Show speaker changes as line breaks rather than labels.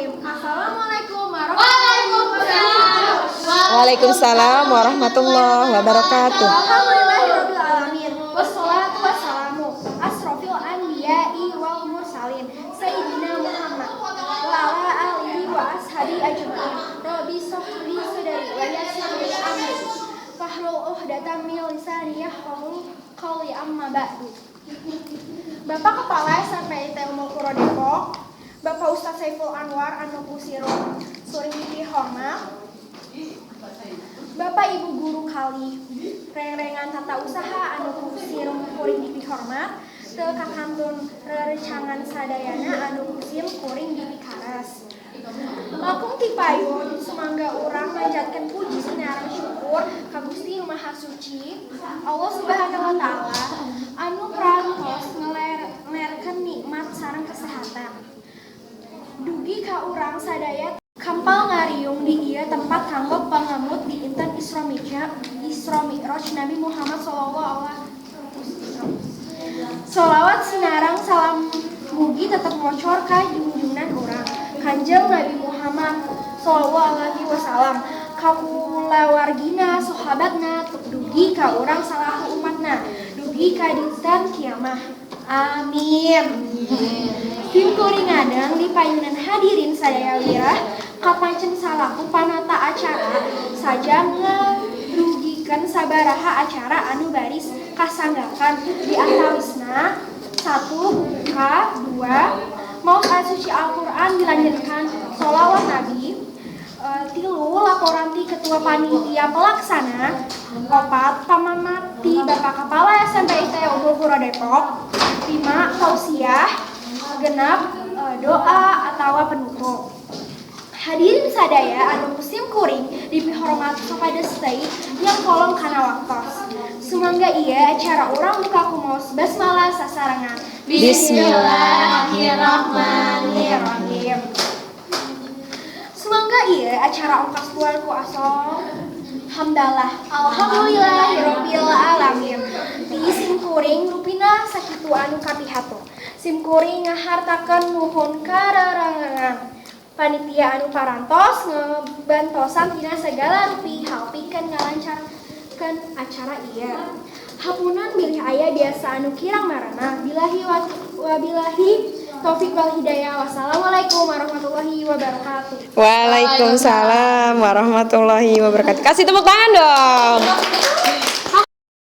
Bismillahirrahmanirrahim. Assalamualaikum warahmatullahi wabarakatuh.
Waalaikumsalam warahmatullahi wabarakatuh.
Alhamdulillahirabbil alamin. Wassalatu wassalamu asrofil anbiya'i wal mursalin sayyidina Muhammad wa ala alihi wa ashabi ajma'in. Rabbi shrah li sadri wa yassir li amri wahlul 'uqdatam min lisani yafqahu qawli, amma ba'du. Bapak Kepala SMPIT Ummul Qura Depok, Bapak Ustadz Saiful Anwar anu ku sim kuring dipihormat, Bapak Ibu Guru kalih rengrengan tata usaha anu ku sim kuring dipihormat, teu kakantun rerencangan sadayana anu ku sim kuring dipikares. Langkung ti payun, sumangga urang manjatkeun puji sinareng syukur ka Gusti Nu Maha Suci Allah Subhanahu wa Taala anu parantos ngalerkeun nikmat sareng kesehatan dugi ka urang sadaya kampal ngariung di ieu tempat kanggo pangemut dinten Isra Mi'raj, Isra Mi'raj Nabi Muhammad sallallahu alaihi wasallam. Solawat sinareng salam mugi tetep ngocor ka junjungan urang Kanjeng Nabi Muhammad sallallahu alaihi wasallam, ka kulawargina, sahabatna, dugi ka urang salaku umatna dugi ka dinten kiamah. Amin. Sim kuring ngadeg di payunan hadirin sadaya wirah kapancen salaku panata acara saja ngedugikeun sabaraha acara anu baris kasanggakan, di antawisna satu, buka, dua, maos ayat suci Al-Quran, dilanjutkan sholawat Nabi, tilu, laporan ti ketua panitia pelaksana, opat, pamamat ti Bapak Kepala SMPIT Ummul Qura Depok, lima, tausiah, genap, doa atau penutup. Hadirin sadaya anu ku sim kuring dipihormat kepada stay yang kolong kana waktos. Sumangga ieu acara urang buka ku maos basmalah sasarengan.
Bismillahirrahmanirrahim.
Sumangga ieu acara ungkas bulan ku asal hamdalah. Alhamdulillahirabbil alamin. Ti sim kuring rupina sakitu anu kapihatur. Sim kuring ngahartakeun nuhun ka rerencangan panitia anu parantos ngebantosan tina segala rupi hal pikeun ngalancarkeun acara ieu. Hapunten bilih aya biasa anu kirang maranah. Billahi wabillahi taufik wal hidayah. Wassalamualaikum warahmatullahi wabarakatuh.
Waalaikumsalam warahmatullahi wabarakatuh. Kasih tepuk tangan dong.